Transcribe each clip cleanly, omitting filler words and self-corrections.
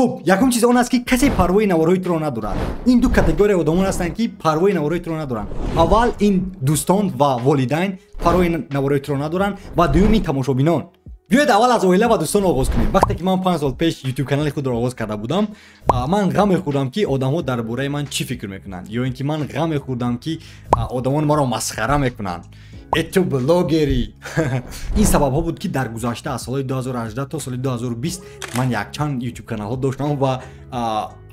Хуб, якум чиз он аст, ки касе парвои наворҳои туро надорад. Ин ду категория одамон ҳастанд, ки парвои наворҳои туро надоранд. Аввал ин дӯстон ва волидайн парвои наворҳои туро надоранд ва дуюм ин тамошобинон. Биёед, аввал аз оила ва дӯстон оғоз кунем. Вақте ки ман 5 сол пеш ютуб канали худро оғоз карда будам, ман ғам мехӯрдам, ки одамҳо дар бораи ман чӣ фикр мекунанд, ё ин ки ман ғам мехӯрдам, ки одамон маро масхара мекунанд: «Э, ту блогерӣ?» Ин сабабҳо буд, ки дар гузашта, аз соли 2018 то соли 2020, ман якчанд ютуб каналҳо доштам ва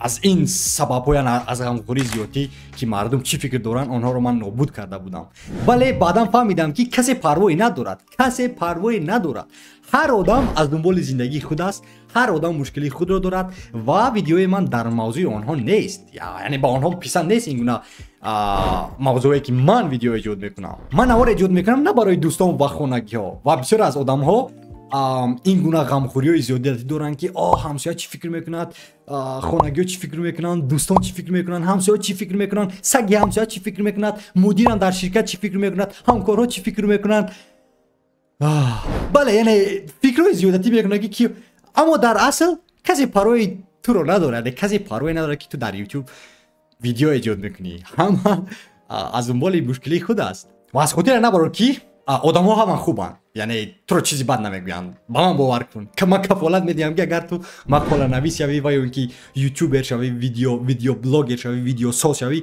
аз ин сабабҳо, аз ғамхӯрии зиёдтӣ, ки мардум чӣ фикр доранд, онҳоро ман нобуд карда будам. Вале баъдан фаҳмидам, ки касе парвое надорад, касе парвое надорад. Ҳар одам аз дунболи зиндагии худ аст, ҳар одам мушкилии худро дорад ва видеои ман дар мавзӯи онҳо нест, яъне ба онҳо писанд нест ин гуна мавзӯе, ки ман видео эҷод мекунам. Ман навор эҷод мекунам на барои дӯстон ва хонагиҳо. Ва бисёр аз одамҳо ин гуна ғамхӯриҳои зиёдиятӣ доранд, ки о, ҳамсоя чӣ фикр мекунад, хонагиҳо чӣ фикр мекунанд, дӯстон чӣ фикр мекунанд, ҳамсоя чӣ фикр мекунанд, саги ҳамсоя чӣ фикр мекунад, мудирам дар ширкат чӣ фикр мекунад, ҳамкорҳо чӣ фикр мекунанд. Бале, яъне фикрҳои зиёдатӣ мекунад, ки аммо дар асл касе парвои туро надорад, касе парвое надорад, ки ту дар ютуб видео эҷод мекунӣ. Ҳама аз дунболи мушкилии худ аст. Ва аз хотира набарор, ки одамҳо ҳама хубанд, яъне туро чизи бад намегӯянд. Ба ман бовар кун, ман кафолат медиҳам, ки агар ту мақоланавис шавӣ ва ё ин ки ютубер шавӣ, видеоблогер шавӣ, видеосоз шавӣ,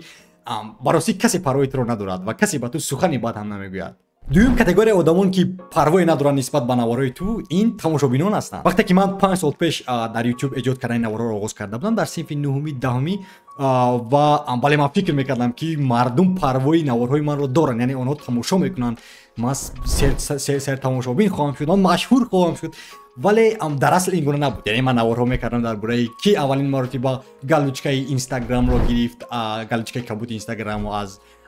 ба ростӣ касе парвои туро надорад ва касе ба ту сухани бад ҳам намегӯяд. Дуюм категорияи одамон, ки парвое надоранд нисбат ба наворҳои ту, ин тамошобинон ҳастанд. Вақте ки ман 5 сол пеш дар ютуб эҷод кардани наворҳоро оғоз карда будам, дар синфи нуҳуми, 10-умӣ, ва бале, ман фикр мекардам, ки мардум парвои наворҳои манро доранд, яъне онҳо тамошо мекунанд, ман сертамошобин хоҳам шуд, ман машҳур хоҳам шуд. Вале дар асл ин гуна набуд. Яъне ман наворҳо мекардам дар бораи ки аввалин маротиба галочкаи инстаграмро гирифт, галочкаи кабуди инстаграмро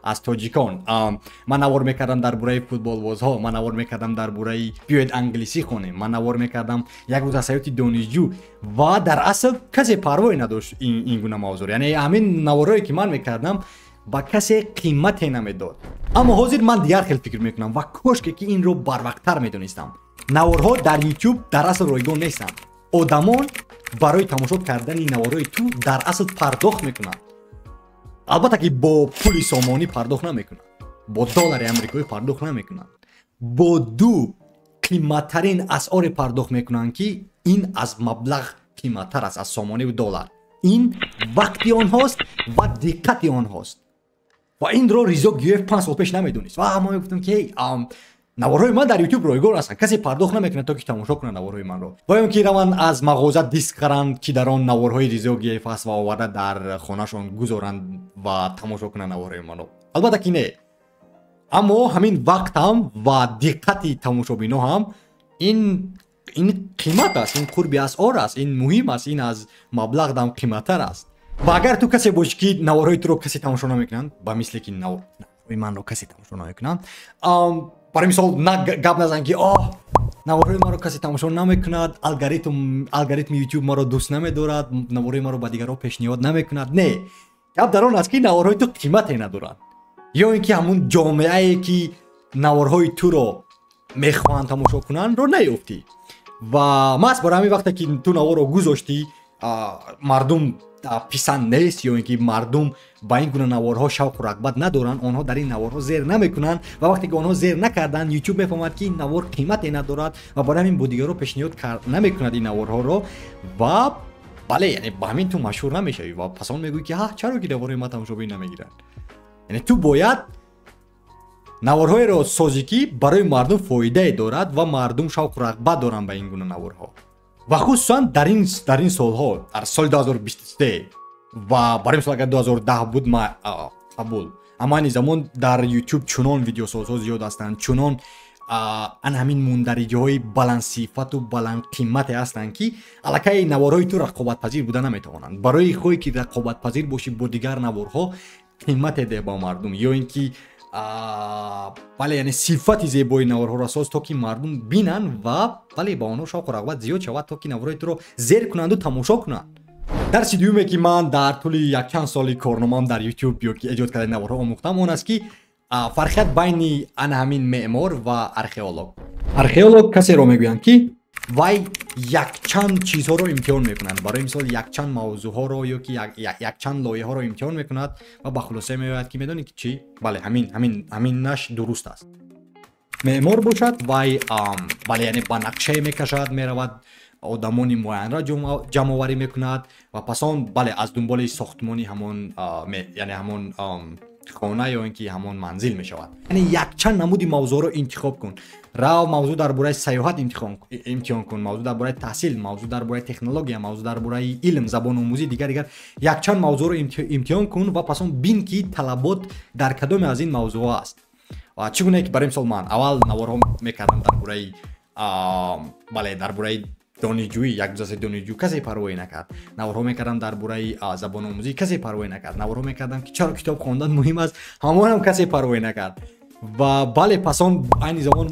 аз тоҷикон. Ман навор мекардам дар бораи футболбозҳо, ман навор мекардам дар бораи «Биёед, англисӣ хонем», ман навор мекардам як рӯз аз ҳаёти донишҷӯ. Ва дар асл касе парвое надошт ин гуна мавзӯъ, яъне ҳамин наворҳое, ки ман мекардам, ба касе қимате намедод. Аммо ҳозир ман дигар хел фикр мекунам ва кошке ки инро барвақттар медонистам. Наворҳо дар ютуб дар асл ройгон нестанд. Одамон барои тамошо кардани наворҳои ту дар асл пардохт мекунанд. Албатта ки бо пули сомонӣ пардохт намекунанд, бо доллари амрикоӣ пардохт намекунанд, бо ду қиматтарин асъоре пардохт мекунанд, ки ин аз маблағ қиматтар аст, аз сомониву доллар. Ин вақти онҳост ва диққати онҳост. Ва инро Ризо Гиёев 5 сол пеш намедонист. Ва ма мегуфтам, ки наворҳои ман дар ютуб ройгон ҳастанд, касе пардохт намекунад, то ки тамошо кунад наворҳои манро ва ё ки раванд, аз мағоза диск харанд, ки дар он наворҳои Ризо Гиёев аст, ва оварда дар хонашон гузоранд ва тамошо кунанд наворҳои манро. Албатта ки не. Аммо ҳамин вақт ҳам ва диққати тамошобино ҳам ин қимат аст, ин қурби асъор аст, ин муҳим аст, ин аз маблағ дам қиматтар аст. Ва агар ту касе бошӣ, ки наворҳои туро касе тамошо намекунанд, ба мисле ки наворҳои манро касе тамошо намекунанд, барои мисол, на гап назан, ки оҳ, наворҳои маро касе тамошо намекунад, алгоритми ютуб маро дӯст намедорад, наворҳои маро ба дигарҳо пешниҳод намекунад. Не, гап дар он аст, ки наворҳои ту қимате надоранд ё ин ки ҳамун ҷомеае, ки наворҳои туро мехоҳанд тамошо кунандро наёфтӣ. Ва маҳз барои ҳамин, вақте ки ту наворро гузоштӣ, мардум писанд нест ё ин ки мардум ба ин гуна наворҳо шавқу рағбат надоранд, онҳо дар ин наворҳо зер намекунанд. Ва вақте ки онҳо зер накарданд, ютуб мефаҳмад, ки ин навор қимате надорад ва барои ҳамин бо дигарро пешниҳод намекунад ин наворҳоро. Ва бале, яъне ба ҳамин ту машҳур намешавӣ ва пас он мегӯӣ, ки ҳа, чаро ки наворҳои ман тамошобин намегиранд? Яъне ту бояд наворҳоеро созӣ, ки барои мардум фоидае дорад ва мардум шавқу рағбат доранд ба ин гуна наворҳо. Ва хусусан дар ин солҳо, дар соли 2023. Ва барои мисол, агар 2010 буд, ма қабул, аммо айни замон дар ютуб чунон видеосозҳо зиёд ҳастанд, чунон ан ҳамин мундариҷаҳои баландсифату баландқимате ҳастанд, ки аллакай наворҳои ту рақобатпазир буда наметавонанд. Барои хоҳе ки рақобатпазир бошӣ бо дигар наворҳо, қимате деҳ ба мардум ё ин ки бале, яъне сифати зебои наворҳоро соз, то ки мардум бинанд ва бале, ба онҳо шавқу рағбат зиёд шавад, то ки наворҳои туро зер кунанду тамошо кунанд. Дарси дуюме, ки ман дар тӯли якчанд соли корномаам дар ютуб ё ки эҷод кардани наворҳо омӯхтам, он аст, ки фарқият байни ана ҳамин меъмор ва археолог. Археолог касеро мегӯянд, ки Вай якчанд чизҳоро имтиҳон мекунад. Барои мисол, якчанд мавзӯъҳоро ё ки якчанд лоиҳаҳоро имтиҳон мекунад ва ба хулоса меояд, ки медонӣ ки чӣ? Бале, ҳамин наш дуруст аст. Меъмор бошад, вай, бале, яъне ба нақшае мекашад, меравад, одамони муайянро ҷамъоварӣ мекунад ва пас он, бале, аз дунболи сохтмони ҳамон, яъне ҳамон хона ё ин ки ҳамон манзил мешавад. Яъне якчанд намуди мавзӯъро интихоб кун. Рав, мавзӯъ дар бораи сайёҳат имтиҳон кун, мавзӯъ дар бораи таҳсил, мавзӯъ дар бораи технология, мавзӯъ дар бораи илм, забономӯзӣ, дигар, дигар. Якчанд мавзӯъро имтиҳон кун ва пас он бин, ки талабот дар кадоме аз ин мавзӯъҳо аст. Ва чӣ гунае ки, барои мисол, ман аввал наворҳо мекардам дар бораи, бале, дар бораи донишҷӯӣ, як гузашти донишҷӯ, касе парвоӣ накард. Наворҳо мекардам дар бораи забономӯзӣ, касе парвоӣ накард. Наворҳо мекардам, ки чаро китоб хондан муҳим аст, ҳамонам касе парвоӣ накард. Ва, бале, пас он айни замон,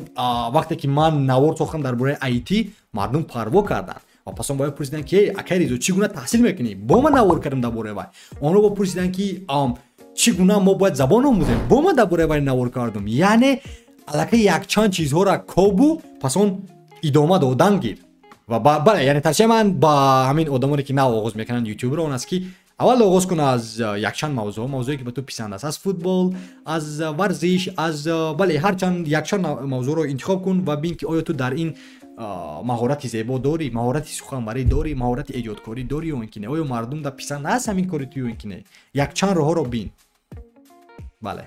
вақте ки ман навор сохтам дар бораи IT, мардум парво карданд ва пас он бояд пурсиданд, ки акай Ризо, чӣ гуна таҳсил мекунӣ? Бо ман навор кардам дар бораи вай. Онҳо бо пурсиданд, ки чӣ гуна мо бояд забон омӯзем? Бо ман дар бораи вай навор кардам. Яъне аллакай якчанд чизҳоро кобу пас он идома додан гир. Ва, бале, яъне тавсияи ман ба ҳамин одамоне, ки нав оғоз мекунанд ютубро, он аст, ки аввал оғоз кун аз якчанд мавзӯъ, мавзӯе ки ба ту писанд аст, аз футбол, аз варзиш, аз, бале, ҳарчанд якчанд мавзӯъро интихоб кун ва бин, ки оё ту дар ин маҳорати зебо дорӣ, маҳорати суханварӣ дорӣ, маҳорати эҷодкорӣ дорӣ ё ин ки не, оё мардум да писанд аст ҳамин кори ту ё ин ки не. Якчанд роҳҳоро бин. Бале,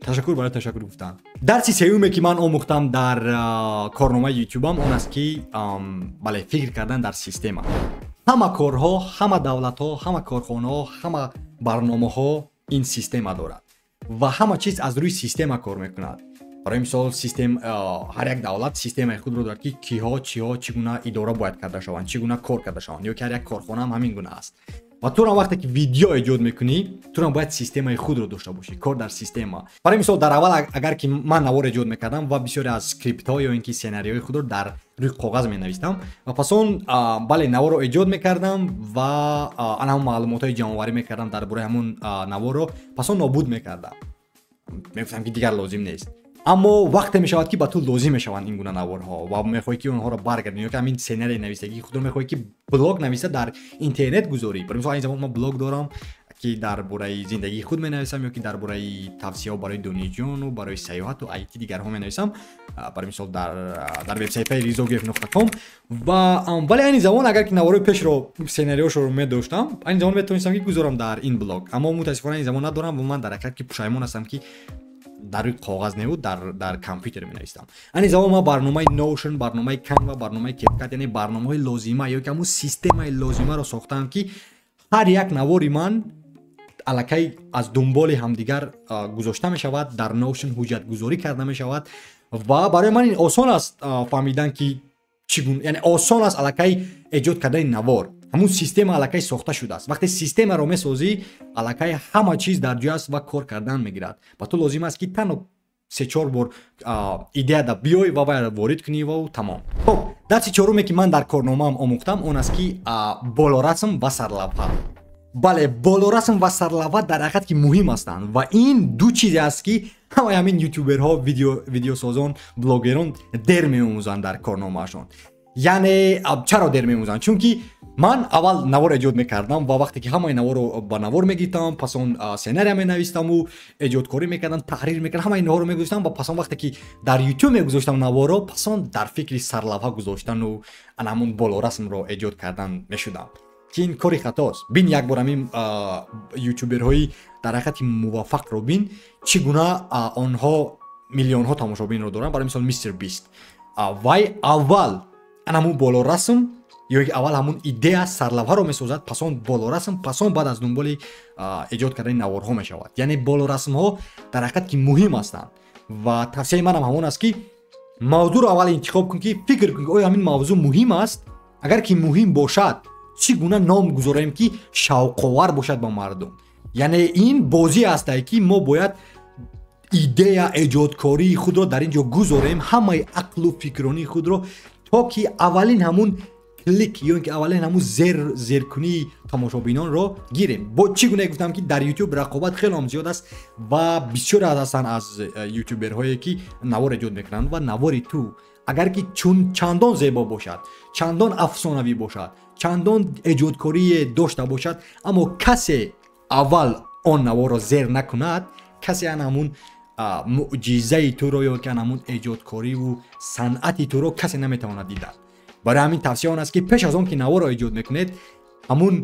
ташаккур барои ташаккур гуфтан. Дарси сеюме, ки ман омӯхтам дар корномаи ютубам, он аст, ки, бале, фикр кардан дар система. Ҳама корҳо, ҳама давлатҳо, ҳама корхонаҳо, ҳама барномаҳо ин система дорад ва ҳама чиз аз рӯи система кор мекунад. Барои мисол, систем, ҳар як давлат системаи худро дорад, ки киҳо, чиҳо, чӣ гуна идора бояд карда шаванд, чӣ гуна кор карда шаванд, ё ки ҳар як корхона ҳам ҳамин гуна аст. Ва турам вақте ки видео эҷод мекунӣ, турам бояд системаи худро дошта бошӣ, кор дар система. Барои мисол, дар аввал, агар ки ман навор эҷод мекардам ва бисёре аз скриптҳо ё ин ки сценарийҳои худро дар рӯи коғаз менавистам ва пас он, бале, наворро эҷод мекардам ва ана ҳамон маълумотҳои ҷамъоварӣ мекардам дар бораи ҳамон наворро, пас он нобуд мекардам, мегуфтам, ки дигар лозим нест. Аммо вақте мешавад, ки ба ту лозим мешаванд ин гуна наворҳо ва мехоҳӣ, ки онҳоро баргардонӣ, ё ки ҳамин сценарий нависагии худро мехоҳӣ, ки блог нависа, дар интернет гузорӣ. Барои мисол, айн замон ман блог дорам, ки дар бораи зиндагии худ менависам ё ки дар бораи тавсияҳо барои донишҷӯёну барои сайёҳату IT, дигарҳо менависам, барои мисол, дар вебсайтҳои rizogf.com. Ва, вале, айни замон, агар ки наворҳои пешро, сценариҳошро медоштам, айни замон метавонистам, ки гузорам дар ин блог, аммо мутаассифона айни замон надорам ва ман дар ҳақиқат ки пушаймон ҳастам, ки дар рӯи коғаз неву дар компютер менавистам. Айни замон ман барномаи Notion, барномаи Canva, барномаи CapCut, яъне барномаҳои лозима ё ки ҳамун системаи лозимаро сохтаам, ки ҳар як навори ман аллакай аз дунболи ҳамдигар гузошта мешавад, дар Notion ҳуҷҷатгузорӣ карда мешавад. Ва барои ман ин осон аст фаҳмидан, ки чӣ гуна, яъне осон аст аллакай эҷод кардани навор. Ҳамун система аллакай сохта шудааст. Вақте системаро месозӣ, аллакай ҳама чиз дар ҷой аст ва кор кардан мегирад. Ба ту лозим аст, ки танҳо се-чор бор идеяда биёй ва вайро ворид кунӣ ва тамом. Хоб, дарси чоруме, ки ман дар корномаам омӯхтам, он аст, ки болорасм ва сарлавҳа. Бале, болорасм ва сарлавҳа дар ҳақиқат ки муҳим ҳастанд ва ин ду чизе аст, ки ҳамаи ҳамин ютуберҳо, видеосозон, блогерон дер меомӯзанд дар корномаашон. Яъне чаро дер меомӯзанд? Чунки ман аввал навор эҷод мекардам ва вақте ки ҳамаи наворро ба навор мегирифтам, пас он сценария менавистаму эҷодкорӣ мекардам, таҳрир мекардам, ҳамаи инҳоро мегузоштам ва пас он вақте ки дар ютуб мегузоштам наворро, пас он дар фикри сарлавҳа гузоштану ана ҳамун болорасмро эҷод кардан мешудам, ки ин кори хатост. Бин, як бор ҳамин ютуберҳои дар ҳақиқати муваффақро бин, чӣ гуна онҳо миллионҳо тамошобинро доранд. Барои мисол, Мистер Бист, вай аввал ана ҳамун болорасм ё ки аввал ҳамун идея, сарлавҳаро месозад, пас он болорасм, пас он баъд аз дунболи эҷод кардани наворҳо мешавад. Яъне болорасмҳо дар ҳақиқат ки муҳим ҳастанд ва тавсияи манам ҳамон аст, ки мавзӯъро аввал интихоб кун, ки фикр кун, ки оё ҳамин мавзӯъ муҳим аст. Агар ки муҳим бошад, чӣ гуна ном гузорем, ки шавқовар бошад ба мардум? Яъне ин бозӣ астае, ки мо бояд идея, эҷодкории худро дар ин ҷо гузорем, ҳамаи ақлу фикронии худро, то ки аввалин ҳамун клик ё ин ки аввалин ҳамун зеркунии тамошобинонро гирем. Бо чӣ гуна гуфтам, ки дар ютуб рақобат хеле ҳам зиёд аст ва бисёре ҳастанд аз ютуберҳое, ки навор эҷод мекунанд ва навори ту Агар ки чун чандон зебо бошад, чандон афсонавӣ бошад, чандон эҷодкорие дошта бошад, аммо касе аввал он наворро зер накунад, касе ан ҳамун мӯъҷизаи туро ё ки ан ҳамун эҷодкориву санъати туро касе наметавонад дидад. Барои ҳамин тавсия он аст, ки пеш аз он ки наворро эҷод мекунед, ҳамун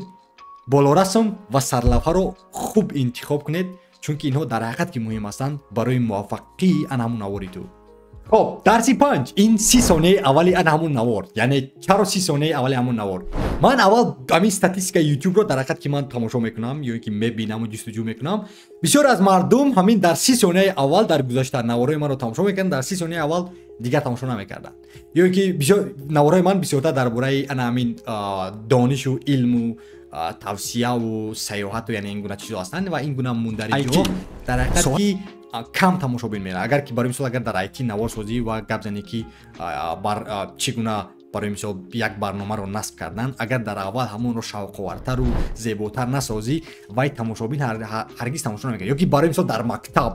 болорасм ва сарлавҳаро хуб интихоб кунед, чунки инҳо дар ҳақиқат ки муҳим ҳастанд барои муваффақии ан ҳамун навори ту. Хоб, дарси 5 ин 30 сонияи аввали ан ҳамун навор. Яъне чаро 30 сонияи аввали ҳамун навор? Ман аввал ҳамин статистикаи ютубро дар ҳақиқат ки ман тамошо мекунам ё ин ки мебинаму ҷустуҷӯ мекунам, бисёр аз мардум ҳамин дар 30 сонияи аввал дар гузашта наворҳои манро тамошо мекарданд, дар 30 сонияи аввал дигар тамошо намекарданд. Ё ин ки наворҳои ман бисёртар дар бораи ана ҳамин донишу илму тавсияву сайёҳату, яъне ин гуна чизҳо ҳастанд ва ин гуна мундариҷҳо дар ҳақиқат ки кам тамошобин меравад. Агар ки барои мисол агар дар IT наворсозӣ ва гап занӣ ки чӣ гуна барои мисол як барномаро насб кардан, агар дар аввал ҳамонро шавқовартару зеботар насозӣ, вай тамошобин ҳаргиз тамошо намекунад. Ё ки барои мисол дар мактаб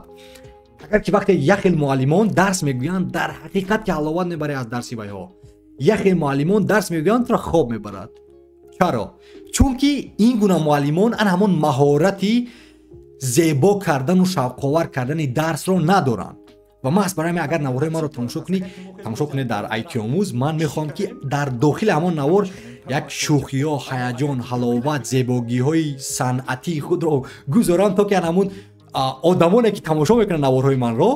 агар ки вақте як хел муаллимон дарс мегӯянд, дар ҳақиқат ки ҳаловат мебарад аз дарси вайҳо. Як хел муаллимон дарс мегӯянд, туро хоб мебарад. Чаро? Чунки ин гуна муаллимон ан ҳамон маҳорати зебо кардану шавқовар кардани дарсро надоранд. Ва маҳз барои ҳамин агар наворҳои маро тамошо кунед дар IT омӯз, ман мехоҳам ки дар дохили ҳамон навор як шӯхиҳо, ҳаяҷон, ҳаловат, зебогиҳои санъатии худро гузорам, то ки ан ҳамун одамоне ки тамошо мекунанд наворҳои манро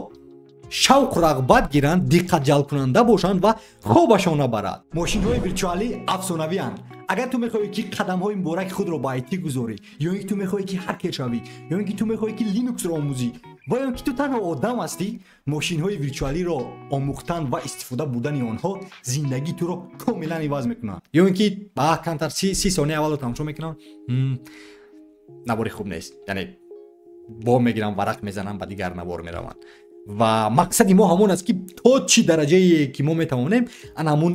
шавқу рағбат гиранд, диққатҷалбкунанда бошанд ва хобашон набарад. Мошинҳои виртуалӣ афсонавианд. Агар ту мехоҳӣ ки қадамҳои мубораки худро ба IT гузорӣ, ё ин ки ту мехоҳӣ ки ҳакер шавӣ, ё ин ки ту мехоҳӣ ки Linux-ро омӯзӣ, ва ё ин ки ту танҳо одам ҳастӣ, мошинҳои виртуалиро омӯхтан ва истифода бурдани онҳо зиндагии туро комилан иваз мекунанд. Ё ин ки ба камтар 30 сония аввалро тамошо мекунам, навори хуб нест, яъне бо мегирам, варақ мезанам, ба дигар навор мераванд. Ва мақсади мо ҳамон аст, ки то чӣ дараҷае ки мо метавонем ан ҳамун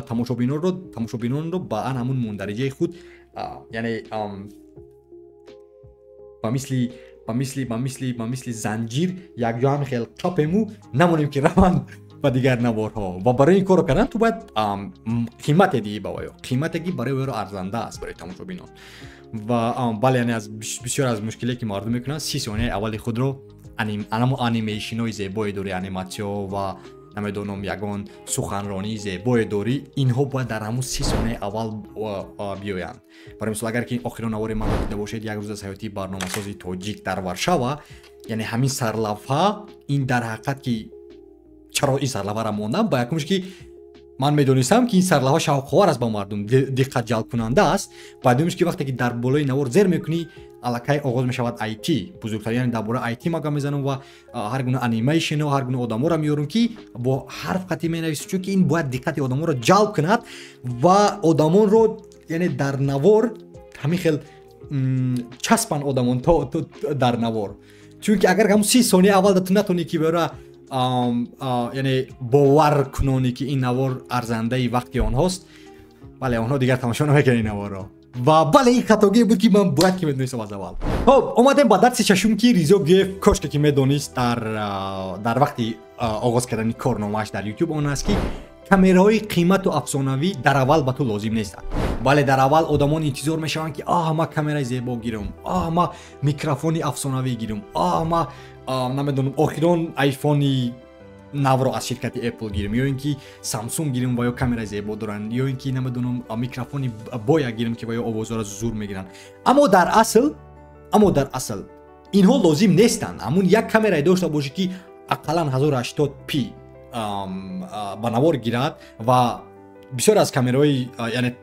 тамошобинонро ба ан ҳамун мундариҷаи худ, яъне ба мисли занҷир якҷо ҳам хел қапему намонем ки раванд ба дигар наворҳо. Ва барои ин корро кардан ту бояд қимате диҳӣ ба вайо, қимате ки барои вайро арзанда аст барои тамошобинон. Ва бале, яъне аз бисёр аз мушкиле ки мардум мекунанд, 30 сонияи аввали худро анамо анимейшнҳои зебое дорӣ, аниматсиё ва намедонам ягон суханронии зебое дорӣ, инҳо бояд дар ҳамун 30 сонияи аввал биёянд. Барои мисол агар ки охирон навори манро дида бошед, як рӯз аз ҳаёти барномасози тоҷик дар Варшава, яъне ҳамин сарлавҳа, ин дар ҳақиқат ки чаро ин сарлавҳаро мондам, ба якумш ки ман медонистам ки ин сарлавҳа шавқовар аст ба мардум, диққатҷалбкунанда аст. Ба дуюмш ки вақте ки дар болои навор зер мекунӣ, аллакай оғоз мешавад IT, бузургтар, яъне дар бораи IT ма гап мезанам ва ҳар гуна анимейшнҳо, ҳар гуна одаморо меёрам ки бо ҳарф қатъӣ менависам, чунки ин бояд диққати одамонро ҷалб кунад ва одамонро, яъне дар навор ҳамин хел часпанд одамон то дар навор. Чунки агар ҳамун 30 сония аввал ту натонӣ ки бера яъне бовар кунонӣ ки ин навор арзандаи вақти онҳост, бале, онҳо дигар тамошо намекунанд ин наворро. Ва бале, ин хатогие буд ки ман бояд ки медонистам аз аввал. Хоб, омадем ба дарси шашум ки Ризо Гуев кошке ки медонист дар вақти оғоз кардани корномааш дар YouTube, он аст ки камераҳои қимату афсонавӣ дар аввал ба ту лозим нестанд. Бале, дар аввал одамон интизор мешаванд ки аҳ, ман камераи зебо гирам, аҳ, ман микрофони афсонавӣ гирам, аҳ, ман намедонам охирон айфони навро аз ширкати Apple гирам, ё ин ки Samsung гирам ва ё камераи зебо доранд, ё ин ки намедонам микрофони боя гирам ки ва ё овозҳоро зур мегиранд. Аммо дар асл инҳо лозим нестанд. Ҳамун як камерае дошта бошӣ ки ақаллан 1080p ба навор гирад. Ва бисёр аз камераҳои, яъне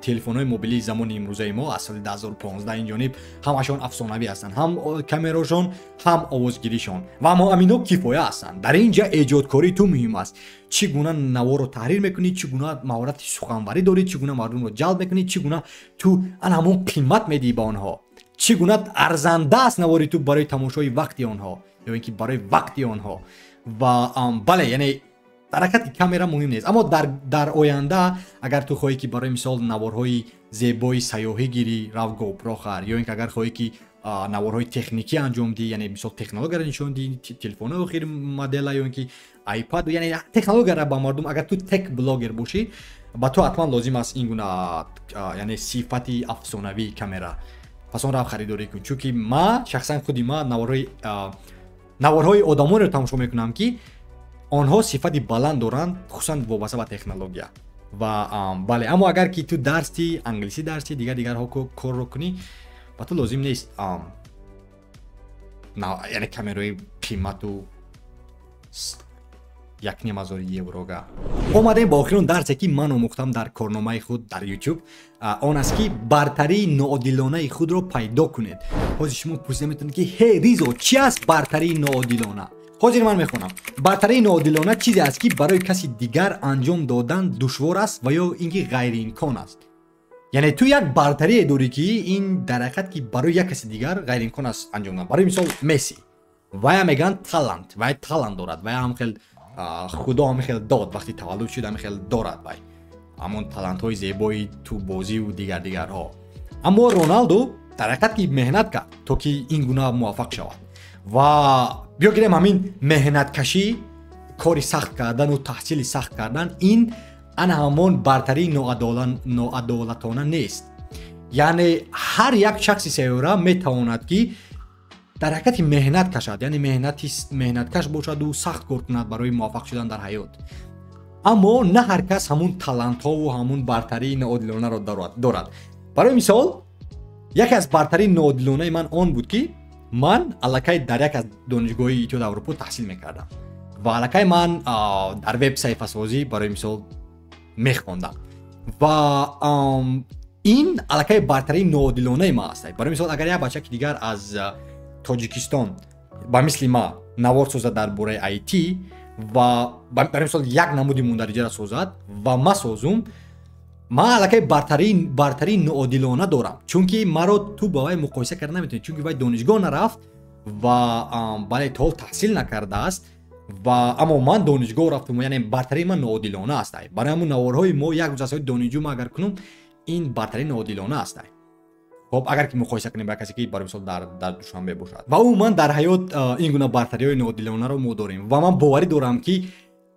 телефонҳои мобилии замони имрӯзаи мо аз соли 2015 ин ҷониб ҳамашон афсонавӣ ҳастанд, ҳам камерашон, ҳам овозгиришон, ва аммо ҳаминҳо кифоя ҳастанд. Дар ин ҷа эҷодкории ту муҳим аст. Чӣ гуна наворро таҳрир мекунӣ, чӣ гуна маҳорати суханварӣ дорӣ, чӣ гуна мардумро ҷалб мекунӣ, чӣ гуна ту ан ҳамон қимат медиҳӣ ба онҳо, чӣ гуна арзанда аст навори ту барои тамошои вақти онҳо ё ин ки барои вақти онҳо. Ва бале, яъне дар ҳақиқат камера муҳим нест. Аммо дар оянда агар ту хоҳӣ ки барои мисол наворҳои зебои сайёҳӣ гирӣ, рав GoPro хар, ё ин ки агар хоҳӣ ки наворҳои техникӣ анҷом диҳӣ, яъне мисол технологияро нишон диҳӣ, телефонҳои охири модела ё ин ки iPad, яъне технологияро ба мардум. Агар ту tech блогер бошӣ, ба ту ҳатман лозим аст ин гуна, яъне сифати афсонавии камера. Пас он рав, харидорӣ кун, чунки ма шахсан худи ма наворҳои одамонеро тамошо мекунам, ки онҳо сифати баланд доранд, хусусан вобаста ба технология. Ва бале, аммо агар ки ту дарси англисӣ, дарси дигар дигарҳо корро кунӣ, ба ту лозим нест, яъне камераи қимату 1500 еврога. Омадем ба охирон дарсе, ки ман омӯхтам дар корномаи худ дар YouTube. Он аст, ки бартарии ноодилонаи худро пайдо кунед. Ҳозир шумо пурсида метавонед, ки ҳе, Ризо, чи аст бартарии ноодилона? Ҳозир ман мехонам. Бартарии ноодилона чизе аст, ки барои каси дигар анҷом додан душвор аст ва ё ин ки ғайриимкон аст. Яъне ту як бартарие дорӣ, ки ин дар ҳақиқат ки барои як каси дигар ғайриимкон аст анҷом додан. Барои мисол, Месси, вая мегӯянд талант, вай талант дорад, вая ҳам хел худо ҳам хел дод, вақти таваллуд шуд ҳам хел дорад вай ҳамон талантҳои зебои тӯббозиву дигар дигарҳо. Аммо Роналду дар ҳақиқат ки меҳнат кард, то ки ин гуна муваффақ шавад. Ва биё гирем, ҳамин меҳнаткашӣ, кори сахт кардану таҳсили сахт кардан, ин ана ҳамон бартарии ноадолатона нест. Яъне ҳар як шахси сайёра метавонад, ки дар ҳақиқати меҳнат кашад, яъне меҳнаткаш бошаду сахт кор кунад барои муваффақ шудан дар ҳаёт. Аммо на ҳар кас ҳамун талантҳову ҳамун бартарии ноодилонаро дорад. Барои мисол, яке аз бартарии ноодилонаи ман он буд, ки ман аллакай дар як аз донишгоҳи Иттиҳоди Аврупо таҳсил мекардам ва аллакай ман дар веб саҳифасозӣ, барои мисол, мехондам ва ин аллакай бартарии ноодилонаи ман аст. Барои мисол, агар як бачаки дигар аз Тоҷикистон ба мисли ма навор созад дар бораи IT ва барои мисол як намуди мундариҷаро созад ва ма созум, ман аллакай бартарии ноодилона дорам, чунки маро ту ба вай муқоиса карда наметавонӣ, чунки вай донишгоҳ нарафт ва бале, то ҳол таҳсил накардааст ва аммо ман донишгоҳ рафтум, яъне бартарии ман ноодилона аст. Барои ҳамун наворҳои мо як рӯз аз донишҷӯ ма агар кунум, ин бартарии ноодилона аст. Хоб, агар ки муқоиса кунем ба касе, ки барои мисол дар Душанбе бошад. Ва умуман дар ҳаёт ин гуна бартариҳои ноодилонаро мо дорем ва ман боварӣ дорам, ки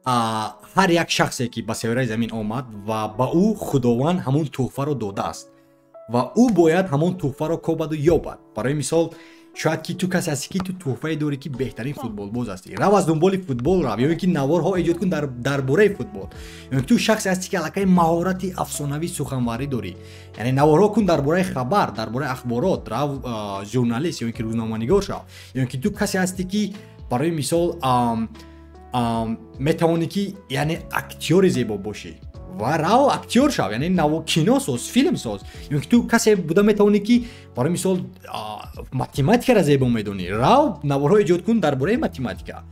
ҳар як шахсе, ки ба сайёраи замин омад ва ба ӯ Худованд ҳамон тӯҳфаро додааст ва ӯ бояд ҳамон тӯҳфаро кобаду ёбад. Барои мисол, шояд ки ту касе ҳастӣ, ки ту тӯҳфае дорӣ, ки беҳтарин футболбоз ҳастӣ. Рав, аз дунболи футбол рав ё ин ки наворҳо эҷод кун дар бораи футбол. Ё ту шахсе ҳастӣ, ки аллакай маҳорати афсонавии суханварӣ дорӣ, яъне наворҳо кун дар бораи хабар, дар бораи ахборот, рав, журналист ё ин ки рӯзноманигор шав. Ё ин ки ту касе ҳастӣ, ки барои мисол метавонӣ, ки яъне актёри зебо бошӣ ва рав, актёр шав, яъне наво кино соз, филм соз. Ё ки ту касе буда метавонӣ, ки барои мисол математикаро зебо медонӣ, рав, наворҳо эҷод кун дар бораи математика.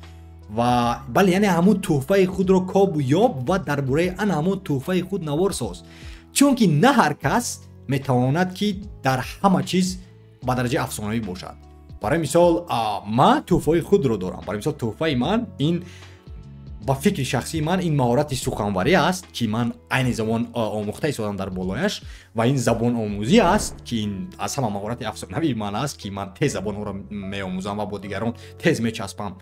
Ва бале, яъне ҳамун тӯҳфаи худро кобу ёб ва дар бораи ана ҳамун тӯҳфаи худ навор соз, чунки на ҳар кас метавонад, ки дар ҳама чиз ба дараҷаи афсонавӣ бошад. Барои мисол, ман тӯҳфаи худро дорам. Барои мисол, тӯҳфаи ман ин, ба фикри шахсии ман, ин маҳорати суханварӣ аст, ки ман айни замон омӯхта истодам дар болояш, ва ин забономӯзӣ аст, ки ин аз ҳама маҳорати афсонавии ман аст, ки ман тез забонҳоро меомӯзам ва бо дигарон тез мечаспам,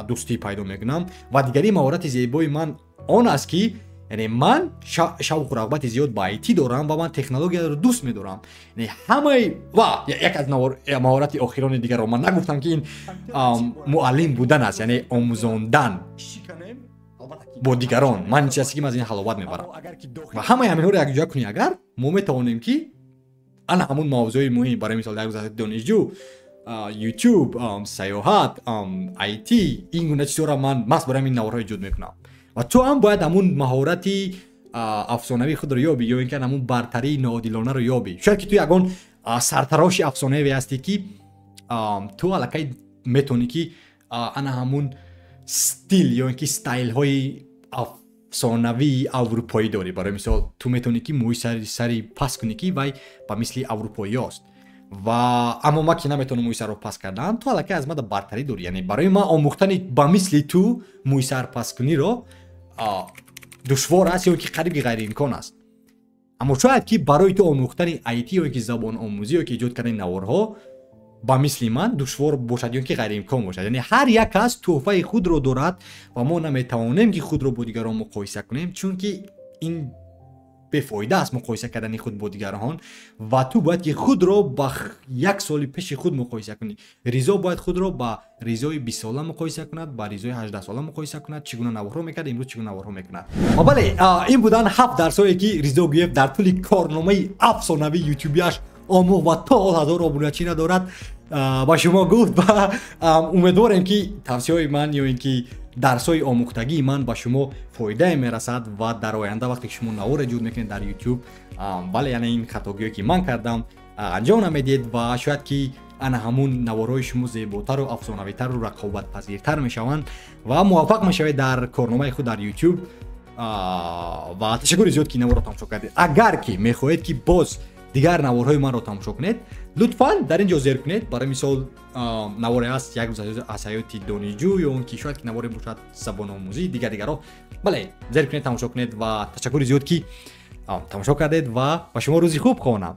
дӯстӣ пайдо мекунам. Ва дигари маҳорати зебои ман он аст, ки яъне ман шавқу рағбати зиёд ба IT дорам ва ман технологияро дӯст медорам. Яъне ҳамаи ва як аз маҳорати охирони дигарро ман нагуфтам, ки ин муаллим будан аст, яъне омӯзондан бо дигарон. Ман чиз ҳасти, ки ман аз ин ҳаловат мебарам. Ва ҳамаи ҳаминҳоро якҷоя кунӣ агар, мо метавонем, ки ана ҳамун мавзӯи муҳим, барои мисол, як рӯз донишҷӯ, YouTube, сайёҳат, IT, ин гуна чизҳоро ман маҳз барои ҳамин наворҳо эҷод мекунам. Ва ту ҳам бояд ҳамун маҳорати афсонавии худро ёбӣ ё ин ки ҳамун бартарии ноодилонаро ёбӣ. Шояд ки ту ягон сартароши афсонаве ҳастӣ, ки ту аллакай метавонӣ, ки ана ҳамун стил ё ин ки стайлҳои афсонавии аврупоӣ дорӣ. Барои мисол, ту метавонӣ, ки мӯи сари паст кунӣ, ки вай ба мисли аврупоиёст, ва аммо ман ки наметавонам мӯи сарро паст кардан, ту аллакай аз мада бартарӣ дорӣ. Яъне барои ман омӯхтани ба мисли ту мӯи сар пасткуниро душвор аст ё ки қариби ғайриимкон аст. Аммо шояд ки барои ту омӯхтани IT ё ки забономӯзӣ ё ки эҷод кардани наворҳо Ба мисли ман душвор бошад ё ки ғайриимкон бошад. Яъне ҳар як кас тӯҳфаи худро дорад ва мо наметавонем, ки худро бо дигарон муқоиса кунем, чунки ин бефоида аст, муқоиса кардани худ бо дигарон. Ва ту бояд ки худро ба як соли пеши худ муқоиса кунӣ. Ризо бояд худро ба Ризои 20сола муқоиса кунад, ба Ризои 18сола муқоиса кунад, чӣ гуна наворҳо мекард, имрӯз чӣ гуна наворҳо мекунад. Ва бале, ин буданд ҳафт дарсҳое, ки Ризо Гуев дар тӯли корномаи афсонавии ютубиаш омӯхт ва то ҳол 1000 обуначӣ надорад, ба шумо гуфт. Ва умедворем, ки тавсияҳои ман ё ин ки дарсҳои омӯхтагии ман ба шумо фоидае мерасад ва дар оянда, вақте ки шумо навор эҷод мекунед дар YouTube, бале, яъне ин хатогиҳое, ки ман кардам, анҷом намедиҳед ва шояд ки ана ҳамун наворҳои шумо зеботару афсонавитару рақобатпазиртар мешаванд ва муваффақ мешавед дар корномаи худ дар YouTube. Ва ташаккури зиёд, ки наворро тамошо кардед. Агар ки мехоҳед, ки боз дигар наворҳои манро тамошо кунед, лутфан дар ин ҷо зер кунед. Барои мисол, наворе аст «Як рӯз аз ҳаёти донишҷӯ» ё он ки шояд ки наворе бошад «Забономӯзӣ», дигар дигарро. Бале, зер кунед, тамошо кунед. Ва ташаккури зиёд, ки тамошо кардед, ва ба шумо рӯзи хуб хоҳонам.